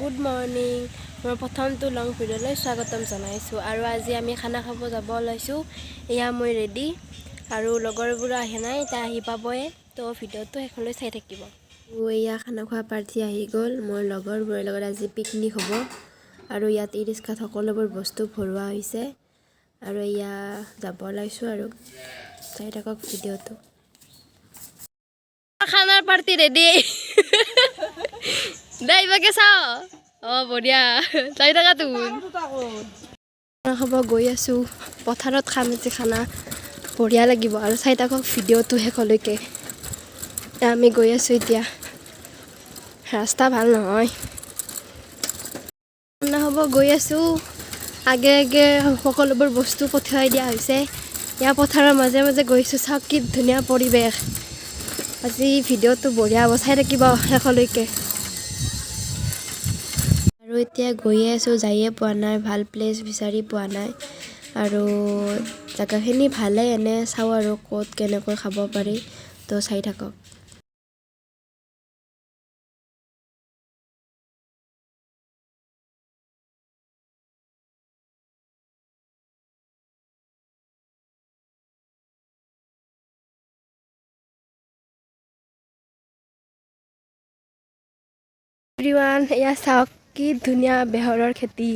Good morning. মই প্ৰথমটো লং ভিডিঅ'লৈ স্বাগতম জনাইছোঁ। আৰু আজি আমি খানা খাব যাব ওলাইছোঁ। এয়া মই ৰেডি আৰু লগৰবোৰো আহে নাই, এতিয়া আহি পাবয়ে। তো ভিডিঅ'টো শেষলৈ চাই থাকিব। এয়া খানা খোৱা পাৰ্টি আহি গ'ল। মোৰ লগৰবোৰৰ লগত আজি পিকনিক হ'ব আৰু ইয়াত ই ৰিক্সাত সকলোবোৰ বস্তু ভৰোৱা হৈছে আৰু এয়া যাব ওলাইছোঁ আৰু চাই থাকক ভিডিঅ'টো। খানাৰ পাৰ্টি ৰেডি। দে ইবাকে চাওঁ। অঁ, বঢ়িয়া, চাই থাকা তুমি। খানা খাব গৈ আছোঁ, পথাৰত খাম আজি খানা, বঢ়িয়া লাগিব। আৰু চাই থাকক ভিডিঅ'টো শেষলৈকে। আমি গৈ আছোঁ এতিয়া, ৰাস্তা ভাল নহয়। খানা খাব গৈ আছোঁ, আগে আগে সকলোবোৰ বস্তু পঠিয়াই দিয়া হৈছে। ইয়াৰ পথাৰৰ মাজে মাজে গৈছোঁ, চাওক কি ধুনীয়া পৰিৱেশ। আজি ভিডিঅ'টো বঢ়িয়া হ'ব, চাই থাকিব শেষলৈকে। আৰু এতিয়া গৈয়ে আছোঁ, যায়ে পোৱা নাই, ভাল প্লেচ বিচাৰি পোৱা নাই। আৰু জেগাখিনি ভালেই, এনে চাওঁ আৰু ক'ত কেনেকৈ খাব পাৰি, তো চাই থাকক। এভৰিৱান, এয়া চাওক কি ধুনীয়া বেহৰৰ খেতি।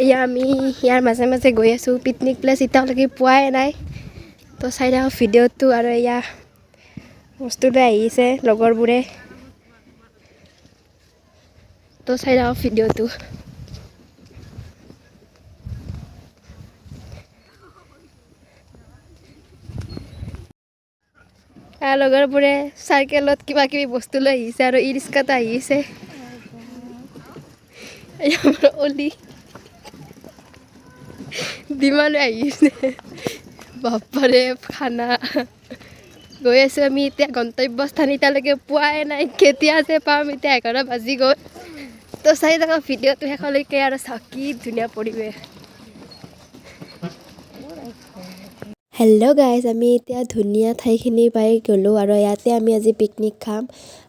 এয়া আমি ইয়াৰ মাজে মাজে গৈ আছোঁ। পিকনিক প্লেচ এতিয়ালৈকে পোৱাই নাই, তো চাই থাকক ভিডিঅ'টো। আৰু এয়া বস্তু লৈ আহিছে লগৰবোৰে, তো চাই থাকক ভিডিঅ'টো। লগৰবোৰে চাইকেলত কিবা কিবি বস্তু লৈ আহিছে আৰু ই ৰিক্সাত আহিছে। আমাৰ অলি ডিমা লৈ আহিছে। বাপ্পাৰে, খানা গৈ আছোঁ আমি এতিয়া গন্তব্যস্থান এতিয়ালৈকে পোৱাই নাই, কেতিয়া যে পাম, এতিয়া 11 বাজি গ'ল। তো চাই থাকক ভিডিঅ'টো শেষলৈকে আৰু চাওক কি ধুনীয়া পৰিৱেশ। হেল্ল' গাইজ, আমি এতিয়া ধুনীয়া ঠাইখিনি পাই গ'লোঁ আৰু ইয়াতে আমি আজি পিকনিক খাম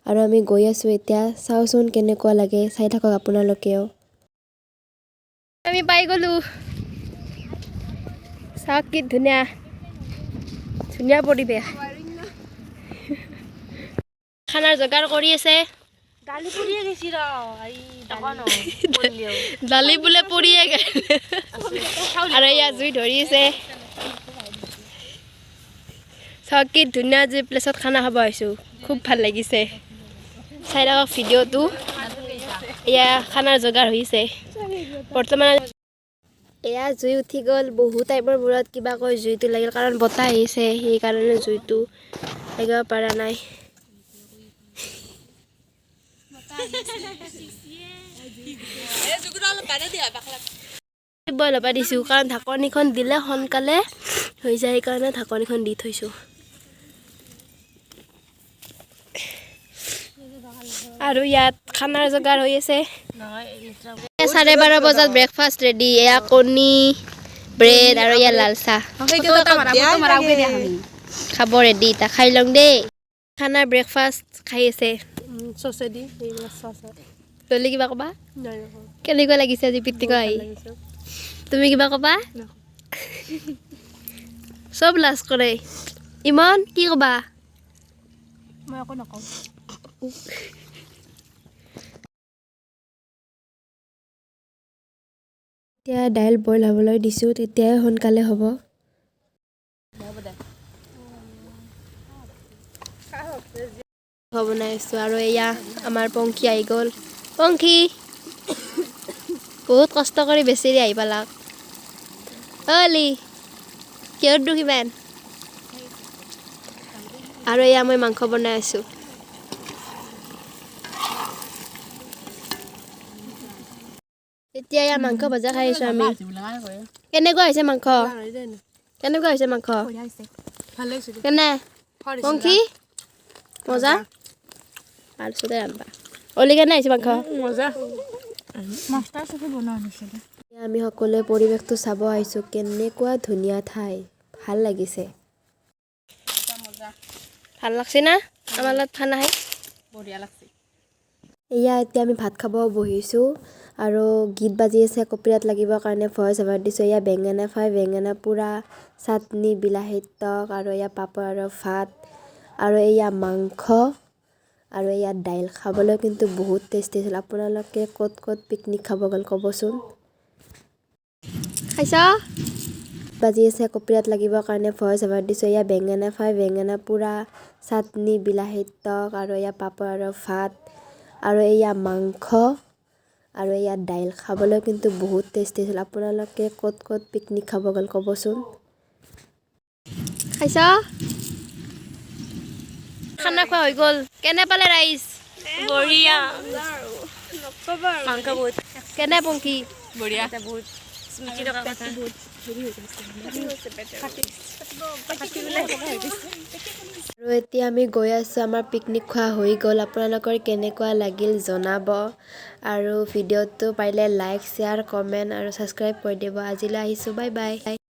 আৰু আমি গৈ আছোঁ এতিয়া। চাওঁচোন কেনেকুৱা লাগে, চাই থাকক আপোনালোকেও। আমি পাই গ'লোঁ, চাওক কি ধুনীয়া ধুনীয়া পৰিৱেশ। খানাৰ যোগাৰ কৰি আছে। দালি বোলে পৰিয়ে গ'ল আৰু এয়া জুই ধৰি আছে। চাওক কি ধুনীয়া যে প্লেচত খানা খাব আহিছোঁ, খুব ভাল লাগিছে। চাই থাকক ভিডিঅ'টো। এয়া খানাৰ যোগাৰ হৈছে বৰ্তমান। এয়া জুই উঠি গ'ল। বহু টাইমৰ মূৰত কিবাকৈ জুইটো লাগিল, কাৰণ বতাহ আহিছে, সেইকাৰণে জুইটো লগাব পৰা নাই। বইল হ'ব দিছোঁ, কাৰণ ঢাকনিখন দিলে সোনকালে হৈ যায়, সেইকাৰণে ঢাকনিখন দি থৈছোঁ। আৰু ইয়াত খানাৰ যোগাৰ হৈ আছে। 12:30 বজাত ব্ৰেকফাষ্ট ৰেডি। এয়া কণী, ব্ৰেড আৰু ইয়াত লাল চাহ খাব ৰেডি। এতিয়া খাই লওঁ দেই। খানা ব্ৰেকফাষ্ট খাই আছে। জল্দি কিবা ক'বা, কেনেকুৱা লাগিছে আজি পিকনিক আহি? তুমি কিবা ক'বা? চব লাজ কৰে ইমান, কি ক'বা? মই একো নকওঁ। এতিয়া দাইল বইল হ'বলৈ দিছোঁ, তেতিয়াই সোনকালে হ'ব। বনাই আছোঁ আৰু এয়া আমাৰ পংখী আহি গ'ল। পংখী বহুত কষ্ট কৰি বেচেৰি আহি পালাক। অলি কিহৰ দুখ ইমান? আৰু এয়া মই মাংস বনাই আছোঁ। এতিয়া এয়া মাংস ভজা খাই আছোঁ আমি। কেনেকুৱা হৈছে মাংস? কেনেকুৱা হৈছে মাংস? কেনে পংখী? মজা। তাৰপিছতে ৰান্ধবা। অলি কেনে হৈছে মাংস? আমি সকলোৱে পৰিৱেশটো চাব আহিছোঁ, কেনেকুৱা ধুনীয়া ঠাই, ভাল লাগিছে। ভাল লাগছে না আমাৰ লগত খানা খাই? বঢ়িয়া লাগছে। এয়া এতিয়া আমি ভাত খাব বহিছোঁ আৰু গীত বাজি আছে, কপিৰাইট লাগিবৰ কাৰণে ভইচ অভাৰ দিছোঁ। এয়া বেঙেনা ফ্ৰাই, বেঙেনা পোৰা, চাটনি, বিলাহীৰ টক আৰু এয়া পাপৰ আৰু ভাত আৰু এয়া মাংস আৰু এয়া দাইল। খাবলৈ কিন্তু বহুত টেষ্টি আছিল। আপোনালোকে ক'ত ক'ত পিকনিক খাব গ'ল ক'বচোন। খাইছা? বাজি আছে, কপিৰাইট লাগিবৰ কাৰণে ভইচ অভাৰ দিছোঁ। এয়া বেঙেনা ফ্ৰাই, বেঙেনা পোৰা, চাটনি, বিলাহীৰ টক আৰু এয়া পাপৰ আৰু ভাত আৰু এয়া মাংস আৰু এয়া দাইল। খাবলৈ কিন্তু বহুত টেষ্টি আছিল। আপোনালোকে ক'ত ক'ত পিকনিক খাব গ'ল ক'বচোন। খাইছা? খানা খোৱা হৈ গ'ল। কেনে পালে ৰাইজ? বঢ়িয়া। মাংস বহুত। কেনে পংখী? বঢ়িয়া, বহুত স্মৃতি থকা কথা। আৰু এতিয়া আমি গৈ আছোঁ। আমাৰ পিকনিক খোৱা হৈ গ'ল। আপোনালোকৰ কেনেকুৱা লাগিল জনাব আৰু ভিডিঅ'টো পাৰিলে লাইক, শ্বেয়াৰ, কমেণ্ট আৰু ছাবস্ক্ৰাইব কৰি দিব। আজিলৈ আহিছোঁ, বাই বাই।